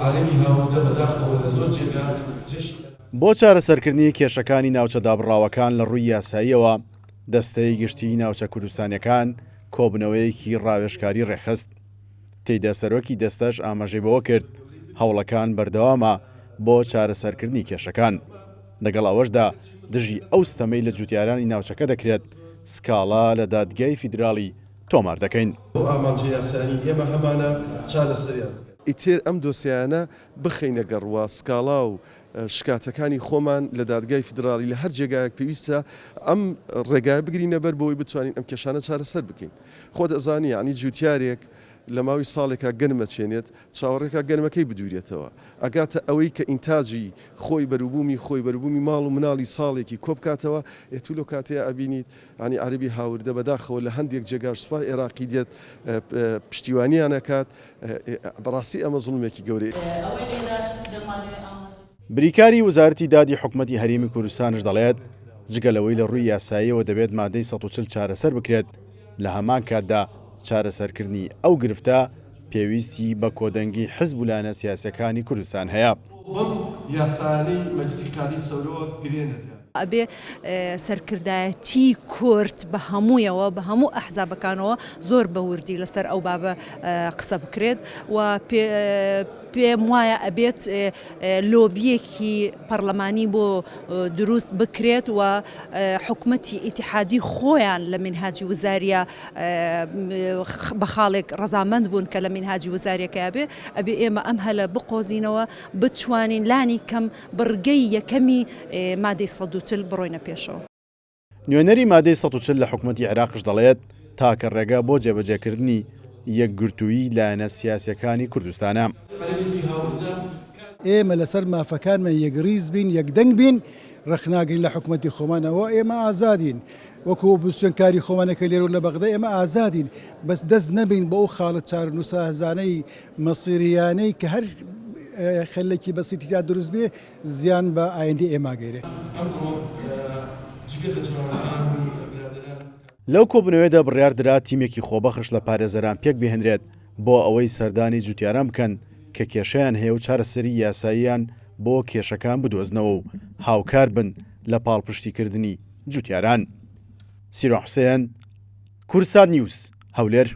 عەرەبی هاوردە بەداخەوە لە زۆر جێگا جەشی. بۆ چارەسەرکردنی کێشەکانی ناوچە دابڕاوەکان لە ڕووی یاساییەوە، دەستەی گشتیی ناوچە کوردستانییەکان کۆبوونەوەیەکی ڕاوێژکاری ڕێکخست. تێیدا سەرۆکی دەستەش ئاماژەی بەوە کرد، هەوڵەکان بەردەوامە بۆ چارەسەرکردنی کێشەکان. لەگەڵ ئەوەشدا دژی ئەو ستەمەی لە جوتیارانی ناوچەکە دەکرێت، سکاڵا لە دادگای فیدراڵی تۆمار دەکەین. بەو ئامانجە یاسایانەی ئێمە هەمانە چارەسەریان بکەن. ئیتر ئەم دۆسیایانە بخەینە گەڕ و سکاڵا و شکاتەکانی خۆمان لە دادگای فیدراڵی لە هەر جێگایەک پێویستە ئەم ڕێگایە بگرینە بەر بۆی بتوانین ئەم کێشانە چارەسەر بکەین. خۆت ئەزانی یەعنی جوتیارێک لە ماوی ساڵێکا گەنم ئەچێنێت چاوەڕێکا گەنمەکەی بدورێتەوە ئەگاتە ئەوەی کە ئینتاجی خۆی بەروبومی خۆی بەروبومی ماڵ و مناڵی ساڵێکی کۆبکاتەوە ئێ تو لەو کاتەیا ئەبینیت یەعنی عەرەبی هاوردە بەداخەوە لە هەندێک جێگاش سوپای عێراقی دێت پشتیوانیان ئەکات بەڕاستی ئەمە زوڵمێکی گەورەیە. بریکاری وەزارەتی دادی حکومەتی هەرێمی کوردستانش دەڵێت، جگە لەوەی لە ڕووی یاساییەوە دەبێت مادەی 140 چارەسەر بکرێت، لە هەمان کاتدا چارەسەرکردنی ئەو گرفتە پێویستی بە کۆدەنگی حزب و لایەنە سیاسییەکانی کوردستان هەیە. بەم یاسایانەی مەجلیسی قادری سەورەوە گرێ نەدرا. ئەبێ سەرکردایەتیی کورد بە هەموویەوە، بە هەموو ئەحزابەکانەوە زۆر بە وردی لەسەر ئەو بابە قسە بکرێت و پێم وایە ئەبێت لۆبییەکی پەڕلەمانی بۆ دروست بکرێت و حکومەتی ئیتیحادی خۆیان لە مینهاجی وزاریە بە خاڵێک ڕەزامەند بوون کە لە مینهاجی وزاریەکەیا بێ، ئەبێ ئێمە ئەم هەلە بقۆزینەوە بتوانین لانی کەم بڕگەی یەکەمی مادەی 140 بڕۆینە پێشەوە. نوێنەری مادەی 140 لە حکومەتی عێراقش دەڵێت، تاکە ڕێگە بۆ جێبەجێکردنی یەکگرتوویی لایەنە سیاسییەکانی کوردستانە. ئێمە لەسەر مافەکانمان یەکڕیز بین، یەکدەنگ بین، ڕەخناگرین لە حکومەتی خۆمان، ئەوە ئێمە ئازادین، وەکو ئۆپۆزسیۆن کاری خۆمان ئەکەین لێرە و لە بەغدا، ئێمە ئازادین، بەس دەست نەبەین بۆ ئەو خاڵە چارەنووسسازانەی مەسیرییانەی کە هەر خەلێکی بەسیتی تیا دروست بێ زیان بە ئایندەی ئێمە ئەگەیرێ. ئەمڕۆ جگە لە جوانەکان و برادەران. لەو کۆبوونەوەیەدا بڕیار درا تیمێکی خۆبەخش لە پارێزەران پێکبهێنرێت بۆ ئەوەی سەردانی جوتیاران بکەن کە کێشەیان هەیە و چارەسەری یاساییان بۆ کێشەکان بدۆزنەوە و هاوکار بن لە پاڵپشتیکردنی جوتیاران. سیروان حوسێن، کوردسات نیوز، هەولێر.